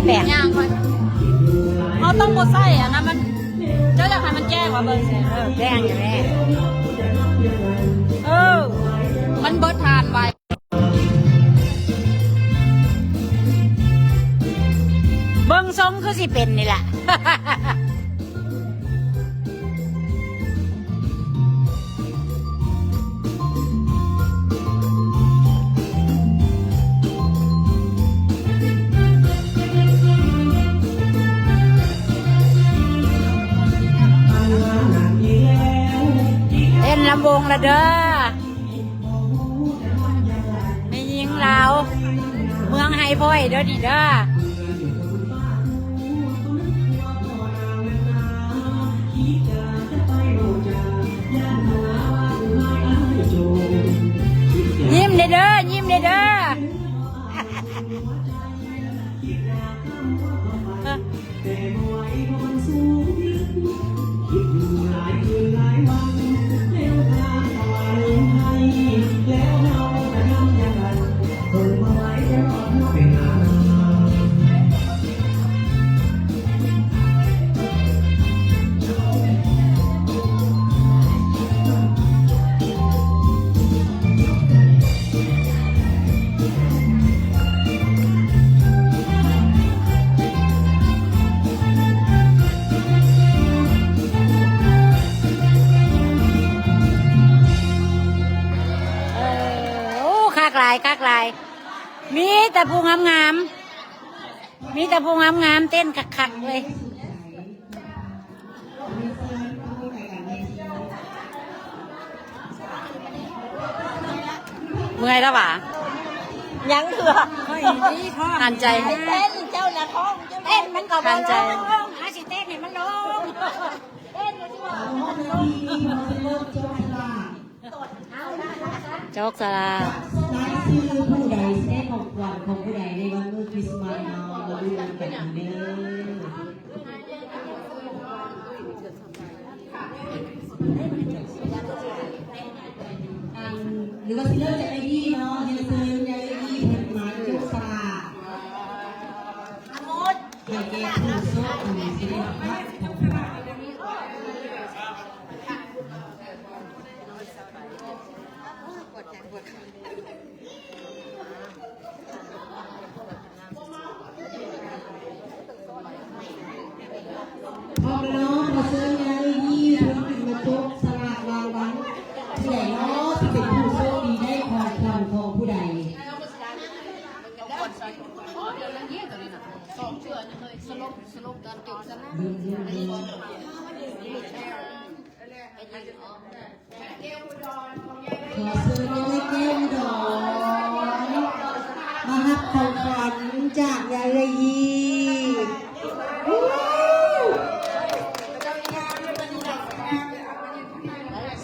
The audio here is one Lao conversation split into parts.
ແປງ ຍ່າງຄ່ອຍ ເຮົາຕ້ອງບໍ່ໃສ່ອັນນັ້ນ ມັນ ເຈົ້າຢາກໃຫ້ມັນແຈ້ງວ່າເບິ່ງ ເອີ ແຈ້ງຢູ່ແລ້ວ ເອີ ມັນເບິດທານໄວ. ເບິ່ງຊົງຄືຊິເປັນນີ້ລະ. ເຕັ້ນລຳວົງລະເດີ້. ແມ່ຍິງລາວເມືອງໄຮພ້ອຍເດີ້ນີ້ເດີ້. ຍິ້ມແດ່ເດີ້ ຍິ້ມແດ່ເດີ້. ເອີ ໂອ້ ຄັກຫຼາຍ ຄັກຫຼາຍ ມີແຕ່ຜູ້ງາມໆ ມີແຕ່ຜູ້ງາມໆ ເຕັ້ນຄັກໆ ເລີຍ. ເມື່ອຍແລ້ວຫວາ? ຍັງເທື່ອ ຫັນໃຈ ເຕັ້ນ ເຈົ້ານະ ຂອງເຈົ້າ ເຕັ້ນມັນກໍບໍ່ລົງ ຫາຊິເຕັ້ນໃຫ້ມັນລົງ ເຕັ້ນ ໂຈກສະຫຼາກ ລາຍຊື່ຜູ້ໃດຊິໄດ້ຂອງຂວັນຂອງຜູ້ໃດໃນວັນມື້ຄຣິສມາສເນາະ ມາລຸ້ນນຳກັນເດີ. ອັນ ຫຼືວ່າຊິເລີ່ມຈາກເອື້ອຍດີເນາະ ຮຽນເຊີນເອື້ອຍດີເພິ່ນມາໂຈກສະຫຼາກ ໃຫ້ແກ່ຜູ້ໂຊກດີຊິໄດ້ຮັບຂອງຂວັນ. ພ້ອມແລ້ວເນາະ ຂໍເຊີນຍາຍລີເພິ່ນຂຶ້ນມາໂຈກສະຫຼາກລາງວັນ ຜູ້ໃດເນາະ ຊິເປັນຜູ້ໂຊກດີໄດ້ຂອງຂວັນຂອງຜູ້ໃດ? ຂໍເຊີນຍາຍເອື້ອຍແກ້ວອຸດອນ ມາຮັບຂອງຂວັນຈາກຍາຍເອື້ອຍຢີ່.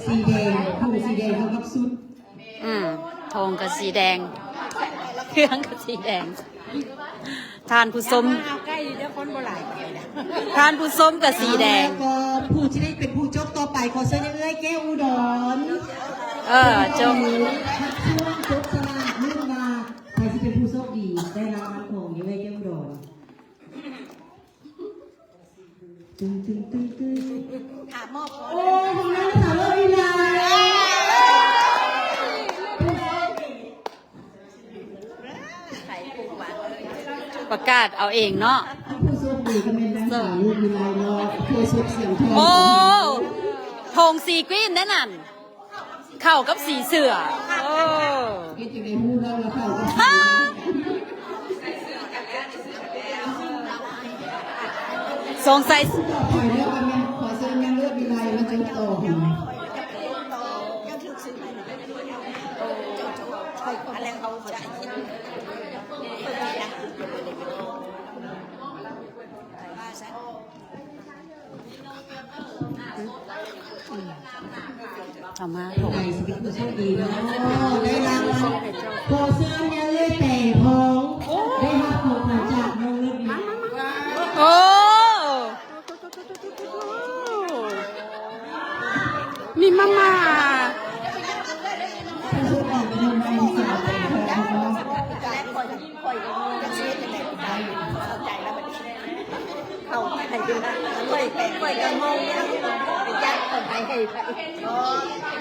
ສີແດງ ຜ້າສີແດງເຂົ້າກັບຊຸດ. ອືມ ໂທງກໍສີແດງ ເຄື່ອງກໍສີແດງ. ທ່ານຜູ້ຊົມ ເອົາໃກ້ເດີ ຄົນບໍ່ຫຼາຍປານໃດ. ທ່ານຜູ້ຊົມກໍສີແດງ ແລ້ວກໍຜູ້ທີ່ໄດ້ເປັນຜູ້ຈົບຕໍ່ໄປ ຂໍເຊີນເອື້ອຍແກ້ວອຸດອນ. ເອີ ຈົບ ຮັບຊ່ວງຈັບສະຫຼາກ ລຸ້ນວ່າໃຜຊິເປັນຜູ້ໂຊກດີ ໄດ້ລາງວັນຂອງເອື້ອຍແກ້ວອຸດອນ. ຕຶງ ຕຶງ ຕຶງ ຕຶງ ຖາມມອບ ໂອ້ຍ ຂອງນາງສາວເລີດວິໄລ ປະກາດເອົາເອງເນາະ ຜູ້ໂຊກດີກໍແມ່ນນາງສາວເລີດວິໄລເນາະ ເພື່ອເຊັກສຽງທອງ. ໂອ້ ໂທງຊີກຣີນເດ້ນັ້ນ. ເຂົ້າກັບສີເສື້ອ. ໂອ້ ເຮັດຈັ່ງໃດຮູ້ເນາະວ່າເຂົ້າກັບສີ. ສົງໄສ ຕໍ່ໄປແລ້ວກໍແມ່ນຂໍເຊີນນາງເລີດວິໄລມາຈົບຕໍ່. ເຂົ້າມາ ໃຜຊິເປັນຜູ້ໂຊກດີເນາະ ໄດ້ລາງວັນ. ຂໍເຊີນຍາເອື້ອຍແປງທອງ ໄດ້ຮັບຂອງຂວັນຈາກນ້ອງເລີດ. ໂອ້ ມີມາມ່າ. ຜູ້ໂຊກດີເປັນນາງສາວແປງທອງເນາະ. ຂ້ອຍ ຂ້ອຍ ຈັກຊິເຮັດຈັ່ງໃດ ໄດ້ເຂົ້າໃຈແລ້ວ. ຂ້ອຍ ຂ້ອຍກໍງົງຢູ່ ໄປຈັດເອົາໄປໃຫ້ໃຜ.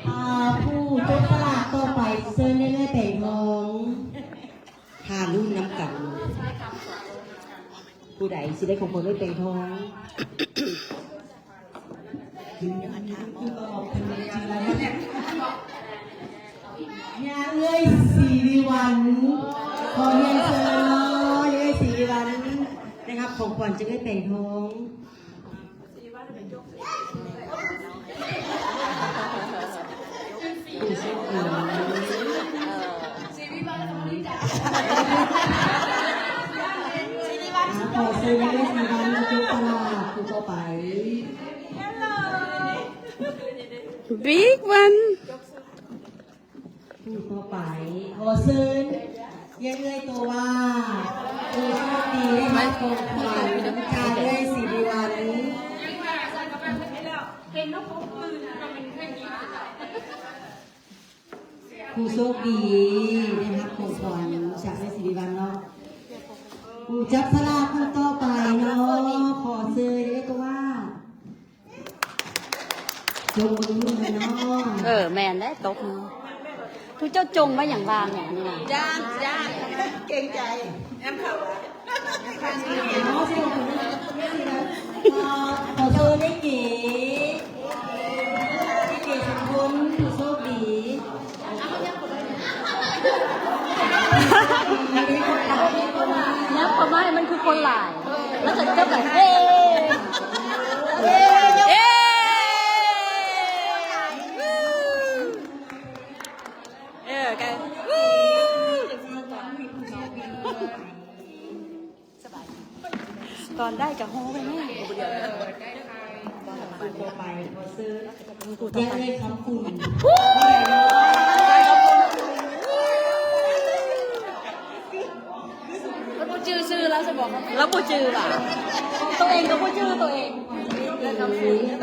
ອ່າ ຜູ້ຈັບສະຫຼາກຕໍ່ໄປ ເຊີນແມ່ແຕງທອງ ຫາລຸ້ນນຳກັນ ຜູ້ໃດຊິໄດ້ຂອງຂວັນເອື້ອຍແຕງທອງ. ຍາເອື້ອຍສີວິວັນ ຂໍຮຽນເຊີນເນາະ ຍາເອື້ອຍສີວິວັນ ໄດ້ຮັບຂອງຂວັນຈາກເອື້ອຍແຕງທອງ. ຜູ້ໂຊກດີ ຂໍເຊີນເອື້ອຍສີວິວັນມາຈັບສະຫຼາກຜູ້ຕໍ່ໄປ. Big one. ຜູ້ຕໍ່ໄປ ຂໍເຊີນຍາເອື້ອຍໂຕວາ ຜູ້ໂຊກດີໄດ້ຮັບຂອງຂວັນຈາກເອື້ອຍສີວິວັນ. ຜູ້ໂຊກດີໄດ້ຮັບຂອງຂວັນຈາກເອື້ອຍສີວິວັນເນາະ. ຜູ້ຈັບສະຫຼາກຜູ້ຕໍ່ໄປເນາະ ຂໍເຊີນຍາເອື້ອຍໂຕວາ. ຈົງເບິ່ງເນາະ ເອີ ແມ່ນແຫຼະ ຕົກມື. ຜູ້ເຈົ້າຈົງໄວ້ຫຍັງວ່າແມ່ນນີ້ນະ? ຢ້ານ ຢ້ານ ເກງໃຈ. ແອມເຂົ້າ ຂໍ ຂໍເຊີນເອື້ອຍເກ ເອື້ອຍເກສົມພົນ ຜູ້ໂຊກດີ. ຍັບເຂົ້າມາໃຫ້ມັນຄືຄົນຫຼາຍ ແລ້ວກໍເຈົ້າກໍເຮ ເອ ເອີ ກໍ ຕອນໄດ້ກະໂຮໄປແມ່. ຜູ້ຕໍ່ໄປ ຂໍເຊີນ ຜູ້ຕໍ່ໄປ ຍາເອື້ອຍຄຳຄຸນ. ລາວບໍ່ຈື່ຊື່ລາວຊະບໍ? ລາວບໍ່ຈື່ວ່າ ໂຕເອງກໍບໍ່ຈື່ໂຕເອງ. ລະຫວ່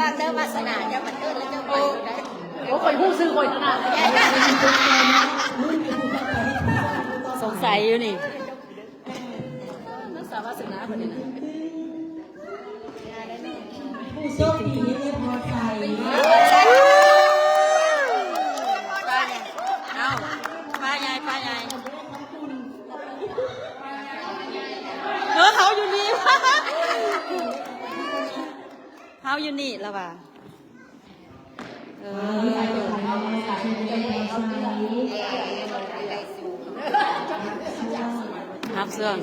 າງເດີວາສະໜາເຈົ້າມາເກີດແລ້ວເຈົ້າໄປໄດ້. ໂອ້ ຂ້ອຍຮູ້ຊື່ຂ້ອຍຂະໜາດ ສົງໄສຢູ່ນີ້. ນັກສາວາສະໜາບັດນີ້ນະ. ຜູ້ໂຊກດີເອື້ອຍພໍໃຈ. ເອົ້າ ປ້າໃຫຍ່ ປ້າໃຫຍ່ ເອີ ເຮົາຢູ່ນີ້ ເຮົາຢູ່ນີ້ລະວ່າ. ເອີ ຮັບເຊື່ອງ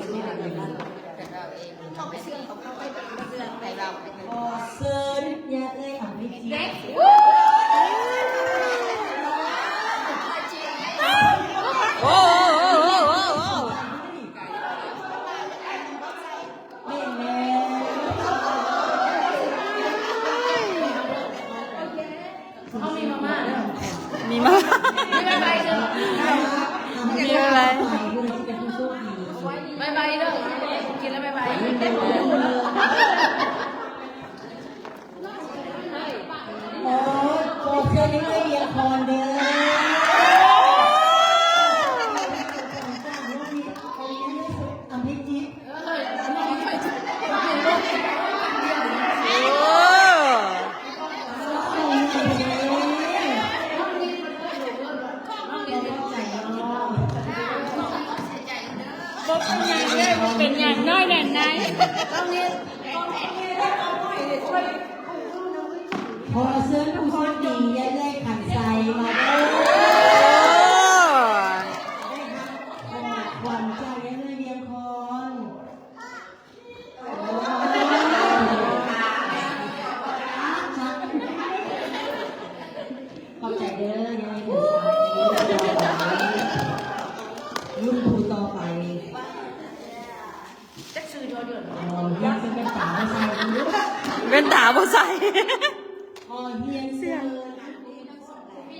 ຂໍເຊີນຍາເອື້ອຍອຳໄພຈິດ. ໂອ້ ໂອ້ ໂອ້ ໂອ້ ໂອ້. ເຮົາມີມາມ່າເດີ ມີມາ ມີບາຍບາຍເດີ ມີບາຍບາຍ ບາຍບາຍເດີ ກິນແລ້ວບາຍບາຍ. ໂອ້ຍ ຂໍເຊີນເອື້ອຍວຽງພອນເດີ. ອຳໄພຈິດ. ໂອ້ ບໍ່ເປັນຫຍັງເດີ ບໍ່ເປັນຫຍັງ ນ້ອຍແໜ້ນໃນ. ຂໍເຊີນຜູ້ໂຊກດີ ຍາເອື້ອຍຂັນໄຊມາເດີ. ຂວັນຈາກຍາເອື້ອຍວຽງພອນ. ຂອບໃຈເດີ ຍັງມີຜູ້ຕໍ່ໄປ ລຸ້ນຜູ້ຕໍ່ໄປ. ຈັກຊື່ເດີ ເອີ ຍັງເປັນແວ່ນຕາບໍ່ໃສ່ ແວ່ນຕາບໍ່ໃສ່. ຂໍຮຽນເຊີນ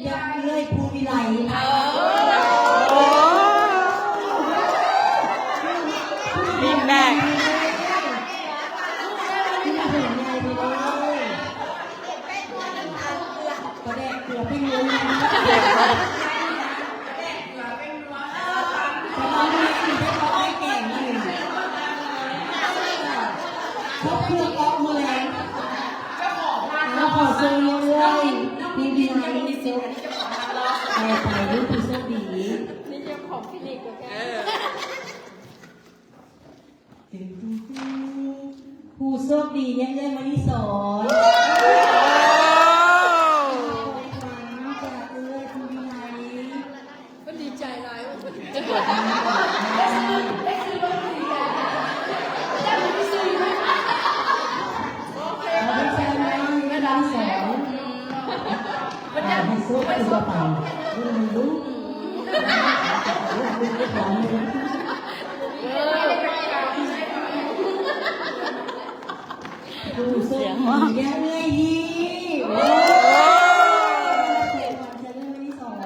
ຍັງເອື້ອຍພູວິໄລ. ໂອ້ ມີແບກ ປາແດກເກືອເປັນນົວ ປາແດກເກືອເປັນນົວ ປາແດກເກືອເປັນນົວ ປາແດກເກືອເປັນນົວ ປາແດກເກືອເປັນນົວ ແກງນີ້. ເຂົາເຄືອອອກມື້ແລງ. ເຈົ້າຂອງຮ້ານ ເຮົາຂໍເຊີນເລື້ອຍໆ ຜູ້ທີ່ມານີ້ເຈົ້າ ເຈົ້າຂອງຮ້ານລອດ ເອີ ໄປ ຜູ້ໂຊກດີ ນີ້ເຈົ້າຂອງຄລີນິກ ເອີ ຜູ້ໂຊກດີ ເລື່ອງມະນີສອນ ຈາກເອື້ອຍຜູ້ວິໄລ. ເພິ່ນດີໃຈຫຼາຍ ເພິ່ນດີໃຈ ໄດ້ຊື້ລົດ ໄດ້ຊື້ລົດ ດີໃຈ ເຈົ້າໄດ້ຊື້ຢູ່ ເພິ່ນໄດ້ໃຊ້ມາ ເພິ່ນໄດ້ໃຊ້ ເພິ່ນໄດ້ໃຫ້ໂຊກດີຕໍ່ໄປ ເພິ່ນມີລູກ ເອີ ຜູ້ໂຊກດີ ຢ່າເມື່ອຍຮີ້ ໂອ້ ເຊີນເລື່ອງມະນີສອນ.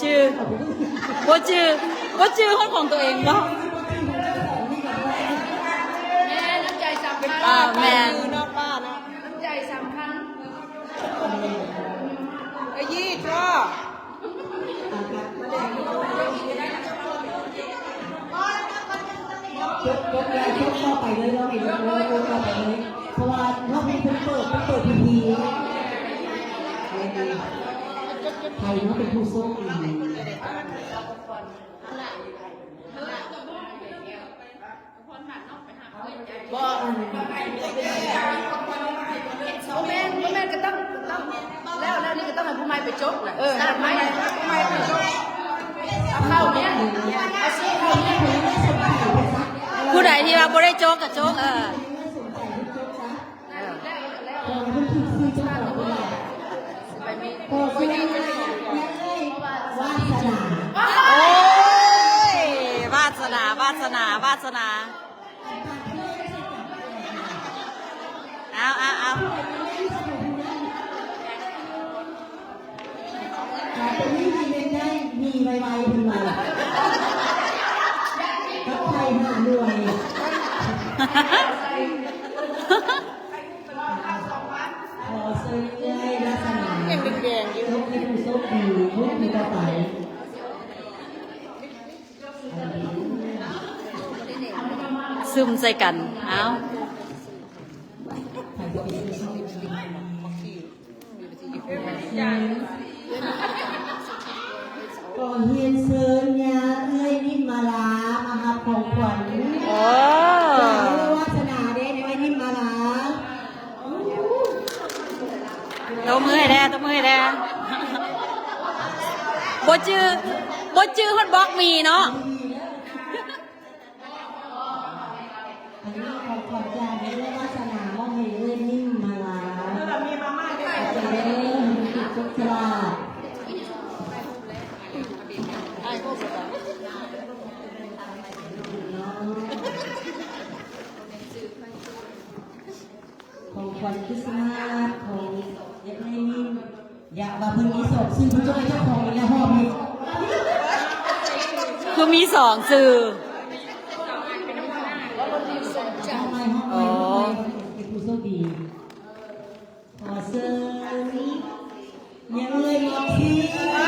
ຈື່ ບໍ່ຈື່ ບໍ່ຈື່ຮອດຂອງຕົວເອງເນາະ. ແມ່ນ ນ້ຳໃຈສຳຄັນ ອ່າ ແມ່ນ ນ້ຳໃຈສຳຄັນ. ກະຢີ້ຈ້ອ ຈົບ ຈົບແລ້ວ ຈົບຕໍ່ໄປເລີຍເນາະ ໃຫ້ຈົບ ຈົບຕໍ່ໄປເລີຍ ເພາະວ່າເຮົາເປັນຄົນເປີດ ເປັນເປີດພິທີ ໃຜເນາະເປັນຜູ້ໂຊກດີ. ບໍ່ ບໍ່ແມ່ນ ບໍ່ແມ່ນ ກໍຕ້ອງ ຕ້ອງ ແລ້ວ ແລ້ວນີ້ກໍຕ້ອງໃຫ້ຜູ້ໃໝ່ໄປຈົກນະ ເອີ ໃຫ້ຜູ້ໃໝ່ ຜູ້ໃໝ່ໄປຈົກ ເອົາເຂົ້າແມ່ນ ເອົາຊື້ເຂົ້າແມ່ນ. ຜູ້ໃດທີ່ວ່າບໍ່ໄດ້ຈົກກໍຈົກ ເອີ. ເອີ ຂໍເຊີນນາງເອື້ອຍວາສະໜາ ໂອ້ຍ ວາສະໜາ ວາສະໜາ ວາສະໜາ ເອົາ ເອົາ ເອົາ ຕົວນີ້ມີເງິນໄດ້ ມີໄວໆ ເພິ່ນວ່າ ກັບໄຂ່ຫ້າໜ່ວຍ. ຂໍເຊີນເອື້ອຍວາສະໜາ ເປັນແດງໆຢູ່ ໃຫ້ຜູ້ໂຊກດີ ຜູ້ທີ່ຕໍ່ໄປ. ຊຶມໃສ່ກັນ ເອົ້າ. ຂໍຮຽນເຊີນຍ່າເອື້ອຍນິມມາລາ ມາຮັບຂອງຂວັນ ໂອ້ ເອີ ວາສະໜາເດ້ ເອື້ອຍນິມມາລາ. ຕົບມືໃຫ້ແດ່ ຕົບມືໃຫ້ແດ່. ບໍ່ຈື່ ບໍ່ຈື່ຮອດບລັອກໝີ່ເນາະ. ອັນນີ້ຂອງຂວັນຈາກເອື້ອຍວາສະໜາ ມອບໃຫ້ເອື້ອຍນິມມາລາ ເອີ ມີມາມ່າດ້ວຍ ເອີ ມີຕິດຈັບສະຫຼາກ ຂອງຂວັນຄຣິສມາສຂອງເອື້ອຍນິມ. ຢ່າວ່າເພິ່ນມີສອງຊື່ ເພິ່ນຈະໄດ້ເຈົ້າຂອງອີກແລ້ວຮອບນີ້ ຄືມີສອງຊື່. ຮອບໃໝ່ ຮອບໃໝ່ ຮອບໃໝ່ ເປັນຜູ້ໂຊກດີ. ຂໍເຊີນ ຍັງເລີຍ ມັກຊີ ເອີ. ອ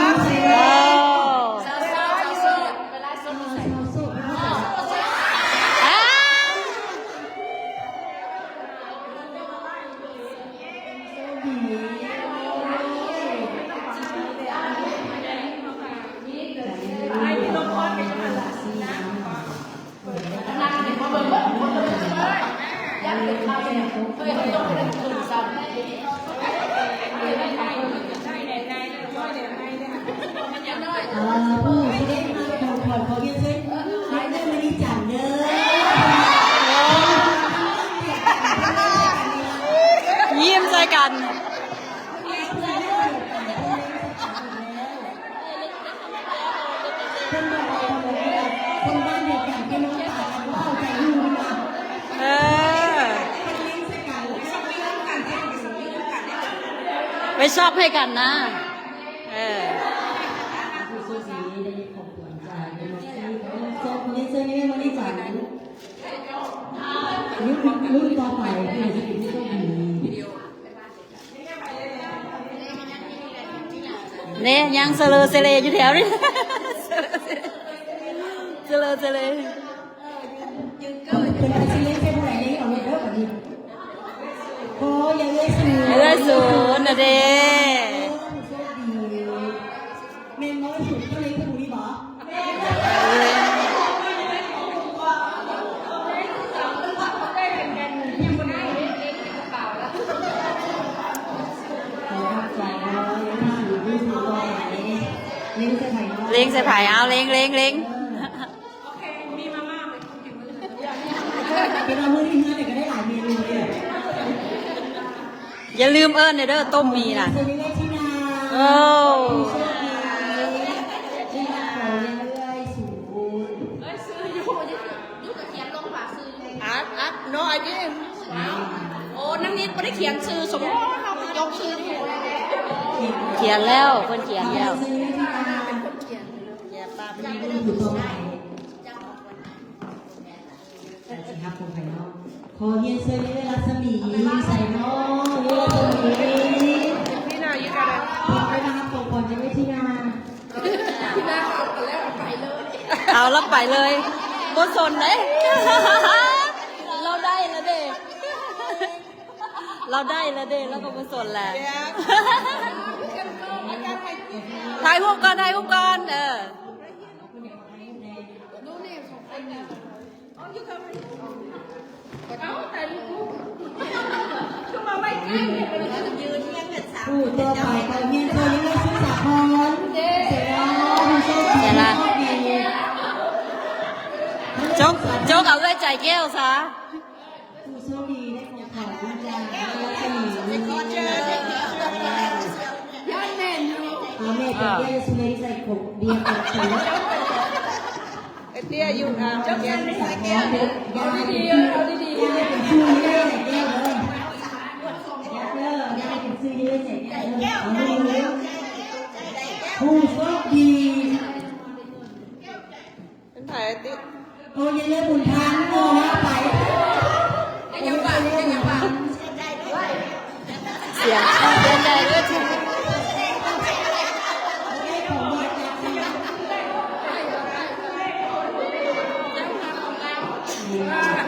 ່າ ຜູ້ສະເດັດມາຂອງຂວັນ ຂໍຮຽນເຊີນ ເອີ ເອີ ນາງເອື້ອຍມະນີຈັນເດີ ຍິ້ມໃສ່ກັນ ເອີ ໄປຊັອບໃຫ້ກັນນະ ເອີ. ຜູ້ໂຊກດີໄດ້ຂອງຂວັນຈາກເອັມເອັຟຊີ ຂໍຮຽນເຊີນ ຂໍຮຽນເຊີນ ເອີ ມະນີຈັນ. ລຸ້ນຕໍ່ໄປ ຜູ້ໃດຈະເປັນຜູ້ໂຊກດີ. ເດ້ ຍັງສະເລີສະເລຢູ່ແຖວນີ້ ສະເລີສະເລ. ເພິ່ນໄປຊິເຫຼັ້ນໃສ່ຜູ້ໃດເດ້ ເອົາໂລດເດີບັດນີ້. ໂອ້ ຢ່າເອື້ອຍສູນ ເອື້ອຍສູນນະເດ້. ໂຊກດີ ແມ່ນບໍ່? ເອື້ອຍສູນເຈົ້າເຫຼັ້ນໃສ່ຜູ້ນີ້ບໍ່? ເລັງໃສ່ໃຜເນາະ? ເລັງໃສ່ໃຜ? ເອົາ ເລັງ ເລັງ ເລັງ. ເອີ ເປັນວ່າມື້ນີ້ເຮືອນນີ້ກໍໄດ້ຫຼາຍເມນູເລີຍ. ຢ່າລືມເອີ້ນເດີ ຕົ້ມໝີ່ນະ. ໂອ້ ອັດ ອັດ no idea. ໂອ້ ນາງນິດບໍ່ໄດ້ຂຽນຊື່ ສົມມຸດເຮົາກໍຈົກຊື່. ຂຽນແລ້ວ ເພິ່ນຂຽນແລ້ວ. ແລ້ວຊິຮັບຂອງໃຜເນາະ? ຂໍຮຽນເຊີນເອື້ອຍລັດສະໝີ ຢູ່ໃສເນາະ? ເອື້ອຍລັດສະໝີ Tina, you gotta ເພິ່ນໄດ້ມາຮັບຂອງຂວັນຈາກເອື້ອຍທີນາ. ທີນາເອົາໄປແລ້ວ ເອົາໄປເລີຍ ເອົາແລ້ວໄປເລີຍ ບໍ່ສົນເດ້. ລາວໄດ້ແລ້ວເດ້ ລາວໄດ້ແລ້ວເດ້ ລາວກໍບໍ່ສົນແຫຼະ. ຖ່າຍຮູບກ່ອນ ຖ່າຍຮູບກ່ອນ ເອີ. ຜູ້ຕໍ່ໄປກໍຮຽນເຊີນເອື້ອຍສຸດສາຄອນ ເສລາ ຜູ້ໂຊກດີ ໂຊກດີ. ຈົກ ຈົກເອົາເອື້ອຍໃຈແກ້ວຊະ. ຜູ້ໂຊກດີໄດ້ຂອງຂວັນຈາກເອື້ອຍລັດສະໝີ. ອາ ແມ່ໃຈແກ້ວ ເອື້ອຍສຸໄລໃສ່ຂອງເດຍກັນ. ເດຍຢູ່ນະ ຈົກສັນໃສ່ແກ້ວ. ເອົາດີໆ ເອົາດີໆ ຢ່າໃຫ້ເປັນຊື່ເອື້ອຍໃຈແກ້ວເດີ. ຢ່າເດີ ຢ່າໃຫ້ເປັນຊື່ເອື້ອຍໃຈແກ້ວ. ເອົາດີໆ ຜູ້ໂຊກດີ ເປັນໃຜຕິ? ໂອ້ ຢ່າເລີຍບຸນທັນ ໂອ້ ວ່າໄປ ເສຍງ ເສຍງໃຫຍ່ເດີ.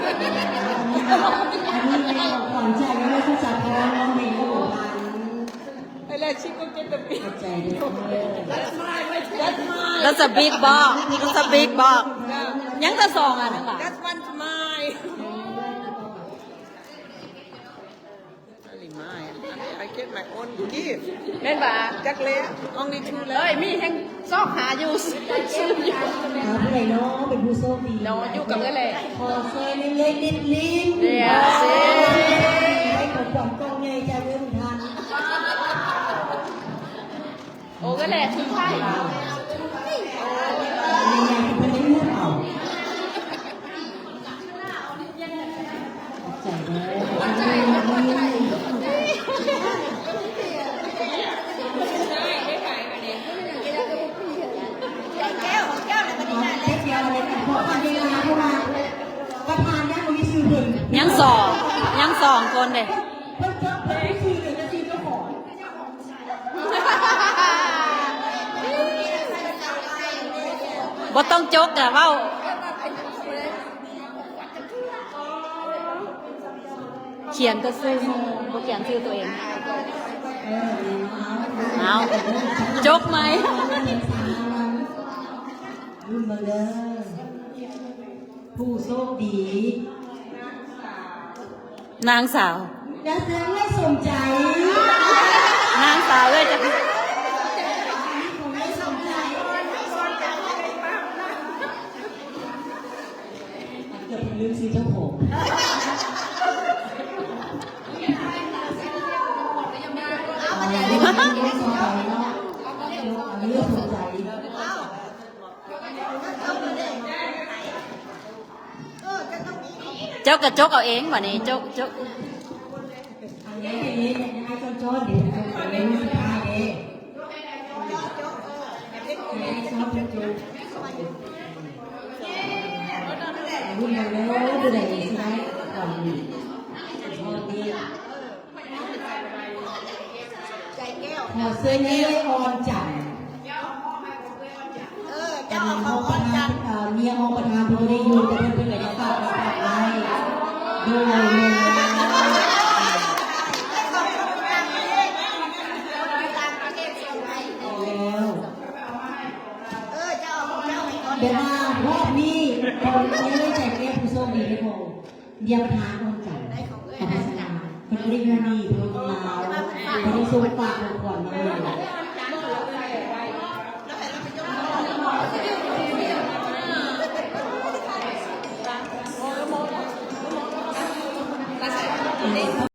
ອັນນີ້ແມ່ນຂວັນຈາກເອື້ອຍສຸດສາຄອນ ນ້ອງເມ ແລະ ບຸນທັນ. ໄປແລ້ວ she go get the big. ຂອບໃຈເດີ. That's mine. That's mine. That's a big box. That's a big box. ຍັງແຕ່ສອງອັນນັ້ນລະ. That's one to mine. Only mine. I get my own gift. ແມ່ນບໍ່? ຈັກແລ້ວ only two ແລ້ວ. ເອີຍ ມີແຮງຊອກຫາຢູ່ ຊື້ຢູ່. ຫາຜູ້ໃດເນາະ ເປັນຜູ້ໂຊກດີເນາະ ຢູ່ກັບເອື້ອຍແຫຼະ. ຂໍເຊີນເລັກໆ ລິ້ນໆ ເດ ໄດ້ຂອງຂວັນກ່ອງໃຫຍ່ຈາກເອື້ອຍບຸນທັນ. ໂອ້ ກໍແຫຼະ ຄືໃຜ? ຍັງສອງ ຍັງສອງຄົນເດ້. ບໍ່ຕ້ອງຈົກກະເວົ້າ ຂຽນແຕ່ຊື່ໝູ່ ບໍ່ຂຽນຊື່ຕົວເອງ. ເອົາ ຈົກໃໝ່. ລຸ້ນເບິ່ງເດີ ຜູ້ໂຊກດີ. ນາງສາວ ນາງສາວເອື້ອຍສົມໃຈ. ນາງສາວເອື້ອຍຈະ ເກືອບລືມຊື່ເຈົ້າຂອງ. ເອື້ອຍສົມໃຈ. ເຈົ້າກະຈົກເອົາເອງບາດນີ້ ຈົກ ຈົກ. ເບິ່ງເດີ ຜູ້ໃດຊິໄດ້ຂອງດີ. ເຊີນເອື້ອຍອອນຈັນ ເອີ ເຈົ້າເອົາຂອງອອນຈັນ ເອີ ເມຍຮອງປະທານເພິ່ນບໍ່ໄດ້ຢູ່ ແຕ່ເພິ່ນ ເພິ່ນກໍຢາກຝາກ ຝາກໄວ້ ໂດຍ ແລ້ວ ເອີ ເຈົ້າເອົາຂອງເຈົ້າໃຫ້ອອນ ແຕ່ວ່າຮອບນີ້ ເພິ່ນເລີຍໃຈແກ້ຜູ້ໂຊກດີເດ້ ເມຍປະທານອອນຈັນ ໄດ້ຂອງເອື້ອຍ ເພິ່ນບໍ່ໄດ້ຢູ່ນີ້ ເພິ່ນຢູ່ລາວ ເພິ່ນສົ່ງຝາກ